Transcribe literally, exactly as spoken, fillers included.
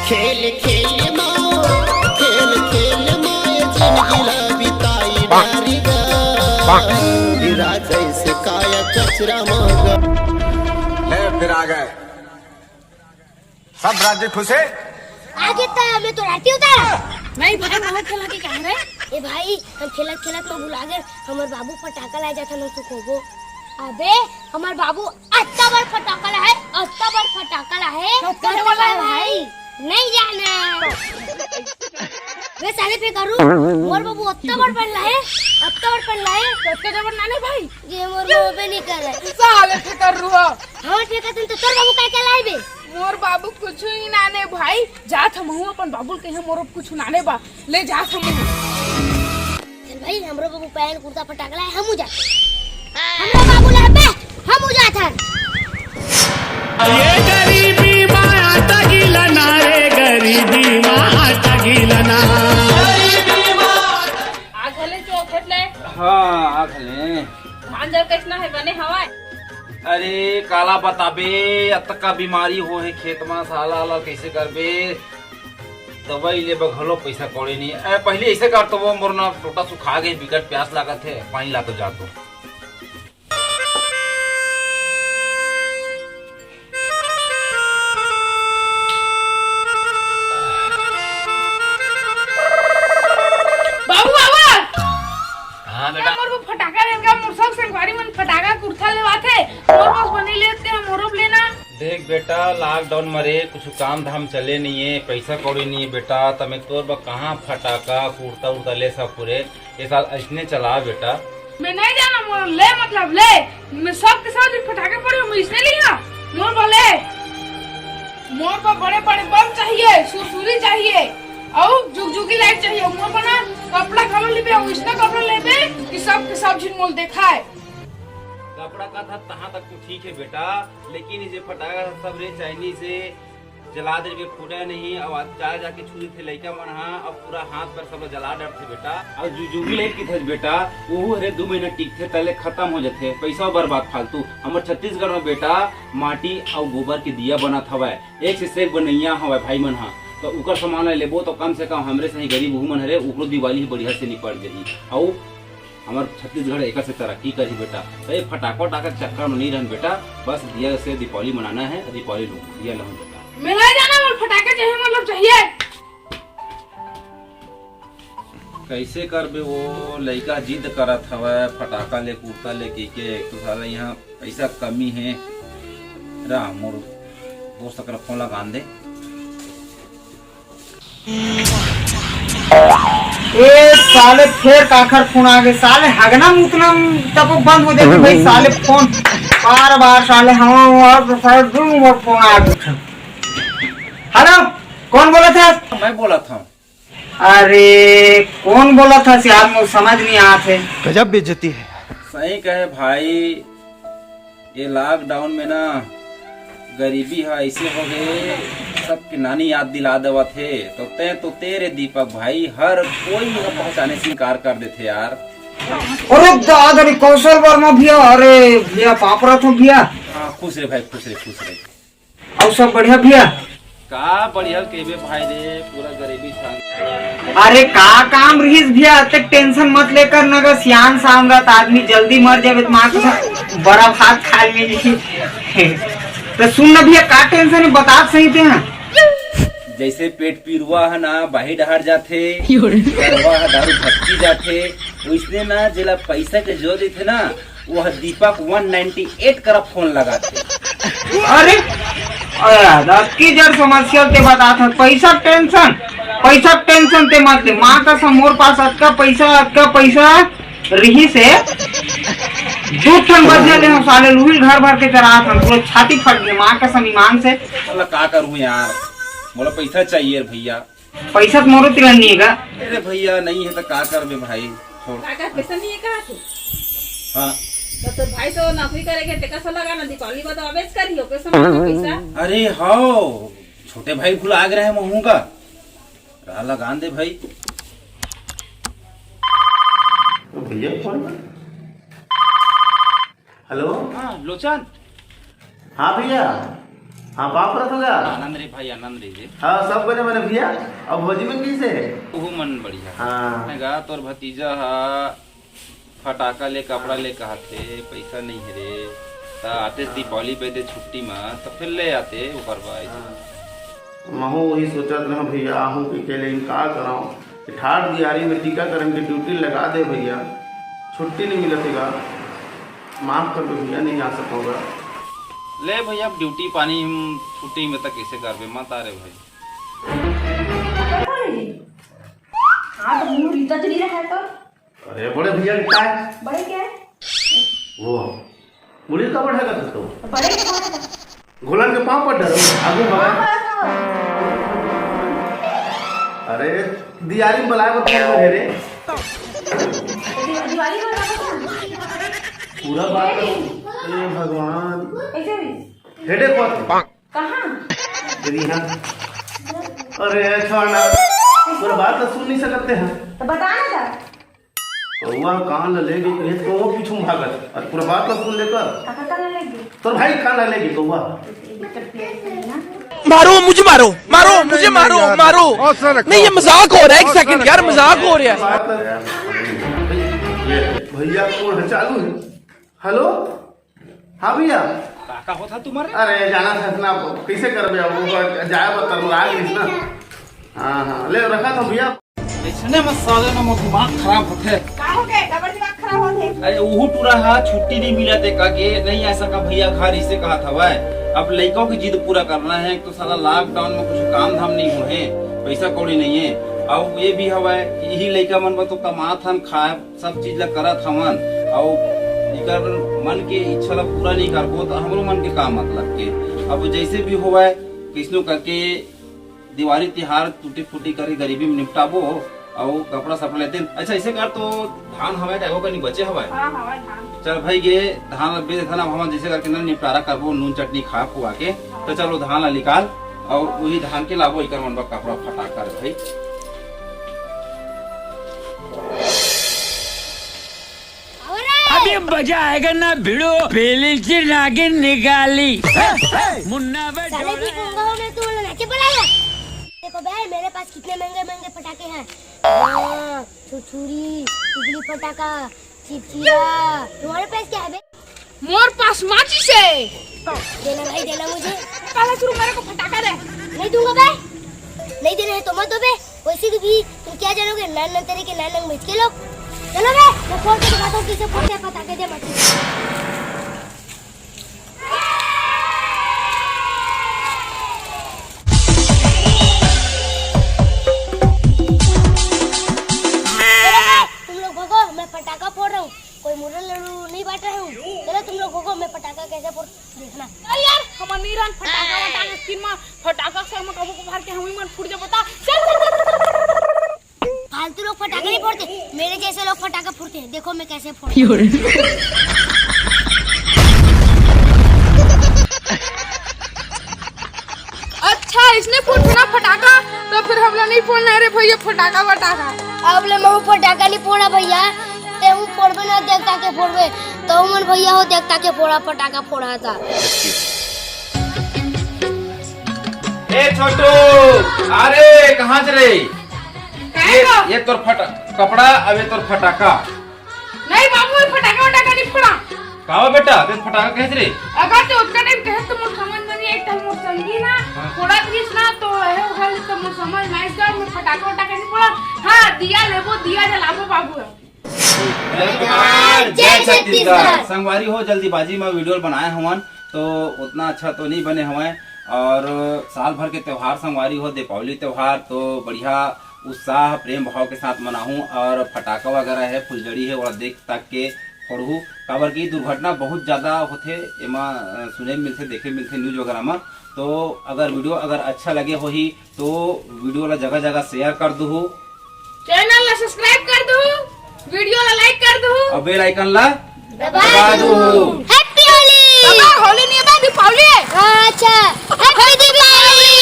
खेल खेल मा, खेल खेल मा ये जिंदगी ला बिताई डारी गा। हीरा जैसे काया कचरा मा गा। ले फिर आ गए। सब राजी खुश है? आगे तो हमें तो राती उतारा। नहीं, बगल में खेला के कह रहे। ए भाई, हम खेलत खेलत में भुला गए, हमर बाबू फटाका लाए जात हन, उसको खोबो। अबे, हमर बाबू अत्ता बड़ फटाका ला है, अत्ता बड़ फटाका ला है। तो अत्ता बड़ ला है भाई। नहीं जाना। वे साले पे करू, मोर बाबू अत्ता बड़ पन ला है, अत्ता बड़ पन ला है। तो अत्ता बड़ नाने भाई। ये मोर बाबू पे नहीं कर रहा है। साले पे कर रुआ। हमर ठेका तुम तो तोर बाबू काय के लाई बे? मोर बाबू कुछ ही नाने भाई, जात हम हूँ अपन बाबू के यहाँ, मोर कुछ नाने बा, ले जात हम हूँ। चल भाई, हमरो बाबू पैंट कुर्ता फटाक लाए, हमू जात। हमरो बाबू ले बे, हमू जात हन। ये गरीबी माया तगिलना रे, गरीबी माया तगिलना। आ घले चौखट ले। हाँ, आ घले। धान जर कैसना है, बने हवाए? अरे काला बताबे, अतका बीमारी हो हे खेत मा, साला ला कैसे करबे? दवाई लेबा घलो पैसा कौड़ी नहीं। ए, पहले ऐसे कर तो वो मोर ना टोटा सुखा गए, बिकट प्यास लागत है, पानी ला तो जा तो। बाबू, बाबू! हाँ, बेटा। मोर को फटाका लेन का, मोर सब संगवारी मन फटाका कुर्ता लेवाथे, मोर बस बने लेते हैं, मोरो लेना। देख बेटा, लॉकडाउन में रे, कुछ काम धाम चले नहीं है, पैसा कौड़ी नहीं है बेटा, त मैं तोर बर कहाँ फटाका, कुर्ता उर्ता ले सकूँ रे? ये साल ऐसने चला बेटा। मैं नहीं जाना, मोर ले, मतलब ले, मैं सब के सब दिन फटाका फोड़े, मैं इसने लिया, मोर बोले, मोर पर बड़े बड़े बम चाहिए, सुरसुरी चाहिए, और जुगजुगी लाइट चाहिए, मोर बना कपड़ा कलर लेबे, और इसने कपड़ा लेबे कि सब के सब झिन मोल देखाए। कपड़ा का था तहाँ तक तो ठीक है बेटा, लेकिन ये फटाका सब रे चाइनीज से जला दे बे, फूटा नहीं। अब आज जा जाके छू देथे लइका मन हा, अब पूरा हाथ पर सब जला डरथे बेटा। अब जु-, जुगी लाइट किथस बेटा, ओहू हरे दू महीना टिकथे, तले खत्म हो जथे, पैसा बर्बाद फालतू। हमर छत्तीसगढ़ में बेटा माटी अउ गोबर के दिया बनत हवय, एक से एक बनैया हवय भाई मन हा। तो उकर सामान ला लेबो तो कम से कम हमरे सही गरीब उहू मन हरे, उकरो दिवाली बढ़िया से निपट जही। अउ हमर छत्तीसगढ़ एकर से तरक्की करही बेटा। त ये फटाका वटाका के चक्कर में नहीं रहन बेटा, बस दिया से दीपावली मनाना है, दीपावली लूँ, दिया लहूँ बेटा। मैं नहीं जाना, मोर फटाका चाहिए, मतलब चाहिए। कैसे करबे वो लइका जिद करत हवय फटाका ले, कुर्ता ले के, के एक तो साला यहाँ पैसा कमी है। राम मोर दोस्त कर फोन लगा दे। ए साले, फेर काखर फोन आ गे साले, हगना मुतना तको बंद हो जाथे भाई साले, फोन बार बार साले, हम और तो साले दू बार फोन आ गे। हेलो, कौन बोलत हस? मैं बोलत हूँ। अरे कौन बोलत हस यार, मोर समझ नहीं आत हे। गजब बेइज्जती है। सही कहे भाई, ये लॉकडाउन में ना गरीबी ह ऐसे हो गए, सबके नानी याद दिला देवत हे। तो तै तो तेरे दीपक भाई हर कोई ह पहचाने से इनकार कर देथे यार। अरे दादा रे, कौशल वर्मा भैया, अरे भैया पापरा थो भैया। हाँ खुश रे भाई, खुश रे, खुश रे। अउ सब बढ़िया भैया? का बढ़िया केबे भाई रे, पूरा गरीबी छा। अरे का काम रहीस भैया, अतेक टेंशन मत लेकर न गा, सियान सामरत आदमी जल्दी मर जाबे त माँ के बड़ा भात खा लेही। तो सुन न भैया, का टेंशन है, बतात सही ते। जैसे पेट पिरुआ है ना बाही डहार जाथे, गरवा ह दारू भटकी जाथे, वैसने ना जेला पैसा के जोर देथे ना, वो ह दीपक वन नाइंटी एट करा फोन लगाथे। अरे, अरे, अतकी जड़ समस्या ते बतात हस, पैसा टेंशन, पैसा टेंशन ते मत ले। माँ कसम मोर पास अतका पैसा, अतका पैसा रहीस हे, दू ठन बस ले हम साले लुहिल घर भर के चरात हन, पूरा छाती फट गे, माँ कसम ईमान से। साला का करूँ यार, मोला पैसा चाहिए रे भैया। पैसा तो मोरो तिरा नहीं है का? अरे भैया, नहीं है तो का करबे भाई, छोड़। का, का पैसा नहीं है कहा तू? हाँ। तो तोर भाई तो नौकरी करे के, तेकर से लगा ना, दीपावली में तो अबेच करियो, पैसा मांगे पैसा। अरे हाओ, छोटे भाई भुला गे रहे महूँ का। रहा लगान दे भाई। तो भैया फोन कर। हेलो। हाँ, लोचन। हाँ भैया। हाँ, पाँव परत हँव गा। आनंद रे भाई, आनंद रे। हाँ, सब बने बने भैया। अब भौजी मन कइसे हे? ओहू मन बढ़िया। हाँ। मैं गा, तोर भतीजा ह फटाका ले, कपड़ा ले कहत हे, पइसा नइ हे रे। त आतेस दीपावली बेदे छुट्टी म, त फेर ले आते ओकर बर। हाँ। महूँ ओही सोचत रहेंव भैया, आहूँ कहिके, लेकिन का करँव? ठाठ दियारी में टीकाकरण के ड्यूटी लगा दे भैया, छुट्टी नइ मिलत हे गा। माफ कर दो भैया, नइ आ सकँव गा। ले भैया, अब ड्यूटी पानी हम छुट्टी में त कइसे करबे, मत आ रे भाई। हाँ, तो मुँह रीता चली रहा है तो। अरे बड़े भैया, का हे? बड़े का हे? वो मुड़ी का बढ़ा कर तो। बड़े का हे? घोलन के पाँव पर डरो, आगू बढ़ा। हाँ, हाँ, हाँ। अरे दियारी में बलाए बर फोन करे रे। दि-, दिवाली में बलाए बर। पूरा बात तो, हे भगवान। कइसे हुई? हेडे पर। कहाँ? तेरी यहाँ। अरे छोड़ ना, पूरा बात तो सुन नइ सकत हे। त बता ना गा। कौवा कान ला लेगे कहे तो वो पीछू भागत, अउ पूरा बात ला सुन ले कर। काकर कान ला लेगे? तोर भाई कान ला लेगे कौवा। मारो, मुझे मारो, मारो, मुझे मारो, मारो। नहीं, ये मजाक हो रहा है, एक सेकंड यार, मजाक हो रहा है। बात, ये भैया फोन चालू हे। हेलो, हाँ भैया। का, का होत हे तुम्हारे? अरे जाना था ना, कइसे करबे अब, वो जाए बर तमरा गिस ना। हाँ, हाँ, ले रखा था भैया। अइसने में साले ना मोर दिमाग खराब होथे। का हो गे? काबर दिमाग खराब होथे? अरे उहू टूरा हा छुट्टी नइ मिलत हे का के, नइ आ सका भैया घर, इसे कहत हवय। अब लइका के जिद पूरा करना हे, एक तो साला लॉकडाउन में कुछ काम धाम नइ होहे, पइसा कौड़ी नइ हे। अउ ये भी हवय, इही लइका मन बर तो कमात हन, खाए सब चीज ला करत हवन, अउ इकर मन के इच्छा ला पूरा नइ करबो, त हमरो मन के का मतलब के? अब जइसे भी होवय, कइसनो करके दिवाली तिहार टूटी फूटी करके गरीबी में निपटाबो, अउ कपड़ा सपड़ा लेते। अच्छा, अइसे कर तो धान हवय, त एगो कनी बचे हवय। हाँ, हवय धान। चल भाई, ये धान ला बेच देथन, अब हमन जइसे करके ना निपटारा करबो, नून चटनी खा खुआ के। हाँ। त चलो धान ला निकाल, अउ उही धान के लाबो, इकर मन बर कपड़ा फटाका रे भाई। अभी मजा आएगा ना भिड़ो, पहले से नागिन निकाली। मुन्ना बे साले भी गूंगा हो, मैं तू बोला नाचे बुलाया। देखो बे, मेरे पास कितने महंगे महंगे पटाखे हैं। हाँ, छुरछुरी, बिजली पटाखा, चिचिया। तुम्हारे पास क्या है बे? मोर पास माचिस हे। देना भाई, देना मुझे। पहले शुरू मेरे को फटाका दे। नहीं दूंगा बे। नहीं देना है तो मत दो बे। वैसे भी तुम क्या जानोगे नान नान तेरे के नान नान मिर्च के लोग। चलो बे, मैं फोड़ के दिखाता हूँ किसे फोड़ते हैं पटाखे, दे माचिस। चलो बे, तुम लोग भागो, मैं पटाखा फोड़ रहा हूँ। कोई मुर्रा लड्डू नहीं बांट रहे हूँ। चलो तुम लोग भागो, मैं पटाखा कैसे फोड़ देखना। अरे यार, हमर नीरन फटाका वटाका के स्किन में फटाका से हम कबो कभार के हम ही मन फूट जाबो ता। चल, चल, चल, चल, चल। फालतू लोग फटाका नहीं फोड़ते, मेरे जैसे लोग फटाका फोड़ते हैं। देखो मैं कैसे फोड़ता हूँ। अच्छा, इसने फोड़ना फटाका, तो फिर हमला नहीं फोड़ना है रे भैया, फटाका वटाका। अब ले मैं फटाका नहीं फोड़ा भैया, ते हूँ फोड़बे ना, देख ताके फोड़बे, तो मन भैया हो देख ताके फोड़ा, फटाका फोड़ा था। ए छोटू, अरे कहाँ से रे? काहे ये, का? ये तोर फटा-, कपड़ा, अब ये तोर फटाका। नहीं बाबू, ये फटाका वटाका नहीं फोड़ा। कावा बेटा, ते फटाका कहे रे? अगर ते उतना टाइम कहे तो मोर समझ में नहीं आई, तब मोर संगी ना हाँ। फोड़ा दिस ना, तो है उधर तो मोर समझ में आई, इसका मैं फटाका वटाका नहीं फोड़ा। हाँ, दिया लेबो, दिया जलाबो बाबू। जय जोहार, जय छत्तीसगढ़। संगवारी हो, जल्दीबाजी में वीडियो बनाए हवन, तो उतना अच्छा तो नहीं बने हवय। और साल भर के त्योहार संगवारी हो, दीपावली त्योहार, तो बढ़िया उत्साह प्रेम भाव के साथ मनाहूँ। और फटाका वगैरह है, फुलझड़ी है, ओला देख ताक के फोड़हू, काबर कि दुर्घटना बहुत ज्यादा होथे एमा, अ, सुने मिलथे, देखे मिलथे न्यूज वगैरह म। तो अगर वीडियो अगर अच्छा लगे होही तो वीडियो ला जगह जगह शेयर कर दूहू, चैनल ला सब्सक्राइब कर दूहू, वीडियो ला लाइक कर दूहू और बेल आइकन ला दबा दबा दूहू। दूहू। हैप्पी होली। बाबा, होली नहीं बा, दीपावली है। हाँ, अच्छा, हैप्पी दीपावली।